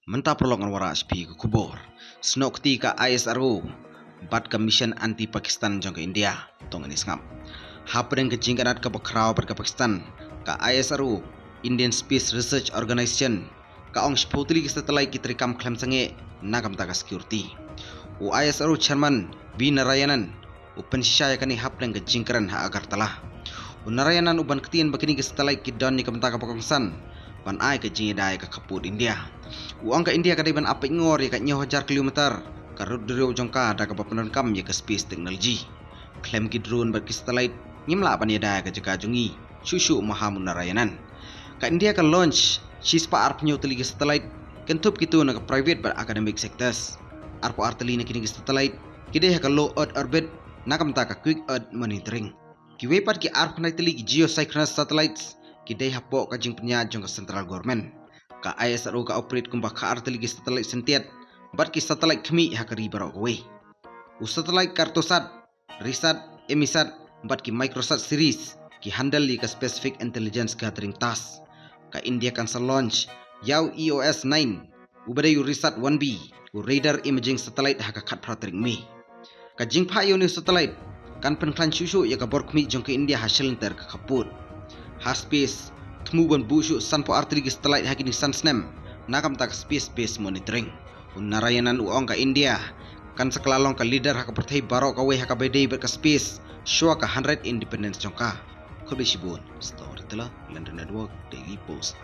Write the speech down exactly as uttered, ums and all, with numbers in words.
Mynta paralok ngan wallam ïa phi ka khubor. Snoh kti ka I S R O bad ka Mission Anti Pakistan jong ka India. To ngin ïa sngap. Hapdeng ka jingïakynad kaba khraw bad ka Pakistan, ka I S R O, Indian Space Research Organization, ka ong shiphew tylli ki satellite ki treikam khlem sangeh na ka bynta ka security. U I S R O chairman V Narayanan u pynshisha ïa kane hapdeng ka jingkren ha Agartala. U Narayanan u ban ktien ba kine ki satellite ki don ïa ka bynta kaba kongsan ban ai ka jingïada ïa ka khappud India. U ong ka India ka dei ban ap peitngor ïa ka hynñiew hajar kilometer ka rud duriaw jong ka da kaba pyndonkam ïa ka space technology. Khlem ki drone bad ki satellite ngim lah ban ïada ïa ka jaka jong ngi, shuh shuh maham u Narayanan. Ka India ka launch shispah arphew hynñiew tylli ki satellite, kynthup kito na ka private bad academic sectors. Arphew ar tylli na kine ki satellite ki dei ha ka low Earth orbit na ka bynta ka quick Earth monitoring. Kiwei pat ki arphew khyndai tylli ki geosynchronous satellites ki dei hapoh ka jingpynïaid jong ka central government. Ka I S R O ka operate kumba kha ar tylli ki satellite syntiat bad ki satellite khmih ha ka ri baroh kawei. U satellite Cartosat, Risat, Emisat bad ki Microsat series ki handle ïa ka specific intelligence gathering task. Ka India kan sa launch ïa u E O S nine, uba dei u Risat one B, u radar imaging satellite, ha ka khatphra tarik May. Ka jingphah ïa une u satellite kan pynkhlaiñ shuh shuh ïa ka bor khmih jong ka India ha shilynter ka khappud. Ha space, thmu ban buh shuh sanphew ar tylli ki satellite ha kine ki san snem na ka bynta ka space based monitoring. U Narayanan u ong ka India kan sa kylla long ka leader ha ka pyrthei baroh kawei ha kaba ïadei bad ka space shuwa ka hynriewblad independence jong ka. Khublei shibun. Storyteller, London Network, Daily Post.